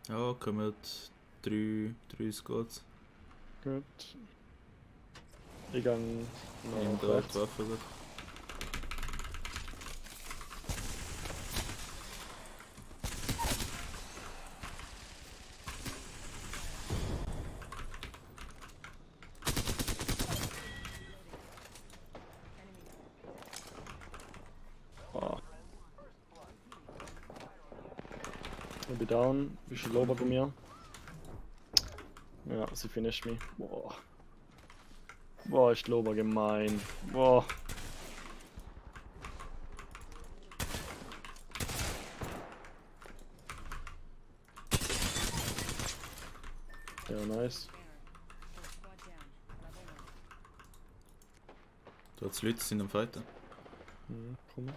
Ja, kommen 3 Squads. Gut. Ich gehe Nimm noch da die rechts. Waffe gut. Ah. Ich bin down, bist du lober bei mir? Ja, sie finisht mich. Boah. Boah, ist lober gemein. Boah. Ja, nice. Da hat's Leute, sind am Fighten. Komm.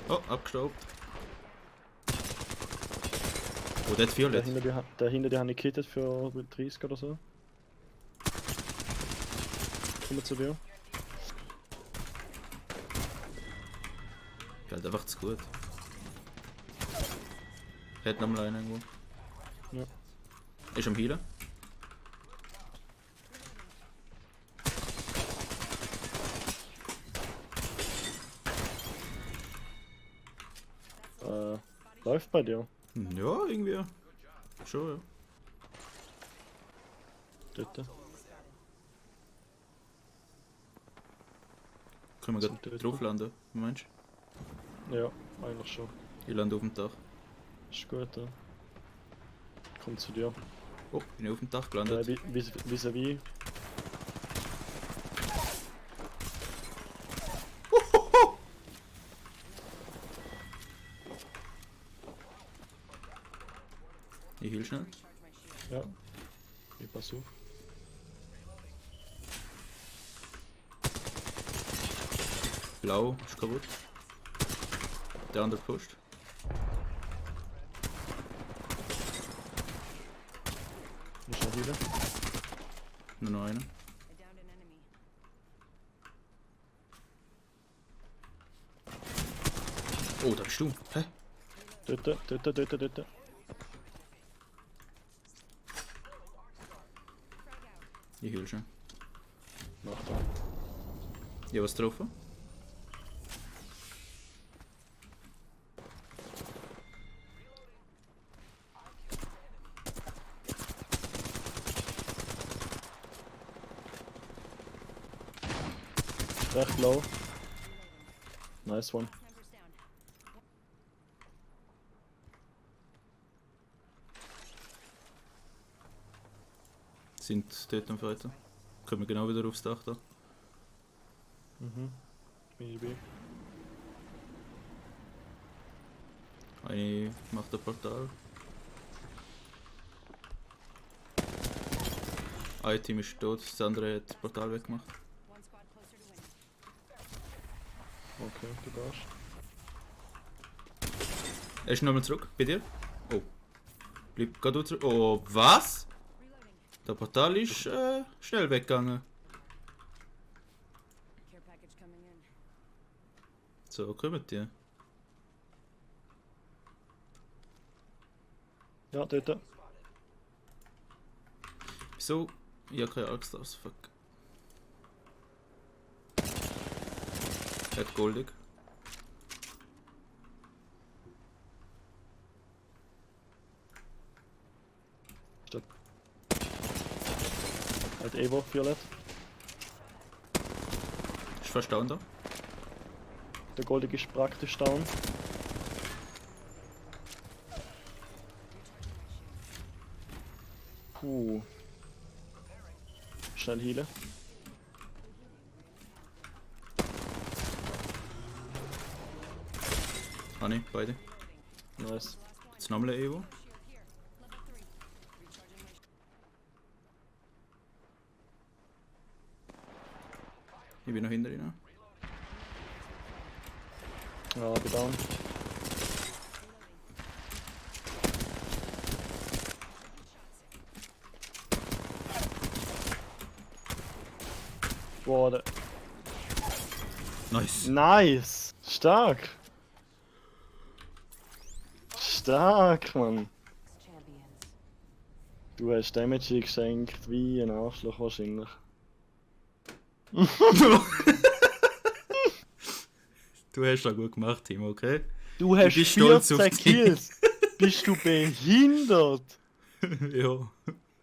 Oh, abgestaubt. Oh, der hat Violett. Der hinter dir habe ich gekittet für 30 oder so. Komm zu dir. Geht einfach zu gut. Hat noch mal einen irgendwo. Ja. Ist am Healen. Läuft bei dir. Ja, irgendwie. Schon, ja. Dort. Können wir Zum gerade Töten. drauf landen, meinst du? Ja, eigentlich schon. Ich lande auf dem Dach. Ist gut, ja. Komm zu dir. Oh, bin ich auf dem Dach gelandet. Vis-à-vis. Ich heal schnell. Ja. Ich pass auf. Blau ist kaputt. Der andere pusht. Muss noch wieder. Nur noch einer. Oh, da bist du. Hä? Dort. Ich heal schon. Mach da. Ja, was getroffen? Recht low. Nice one. Sind dort am Fighten. Kommen wir genau wieder aufs Dach da. Maybe. Eine macht ein Portal. Ein Team ist tot, das andere hat das Portal weggemacht. Okay, du darfst. Er ist nochmal zurück, bei dir. Oh. Bleib gerade zurück. Oh, was? Der Portal ist schnell weggegangen. So, kommt die. Ja, dort. Wieso? Ich habe keine Arcstars, fuck. Er hat goldig. Stopp. Halt Evo, Violett. Ist fast down da. Der Goldig ist praktisch down. Schnell healen. Habe ich, beide. Nice. Jetzt nochmal ein Evo. Ich bin noch hinter ihnen. Ja, bin down. Boah, der... Nice. Nice! Stark! stark, Mann. Champions. Du hast Damage geschenkt wie ein Arschloch wahrscheinlich. Du hast das gut gemacht, Timo, okay? Du hast bist stolz auf 14 dich. Kills. Bist du behindert? Ja.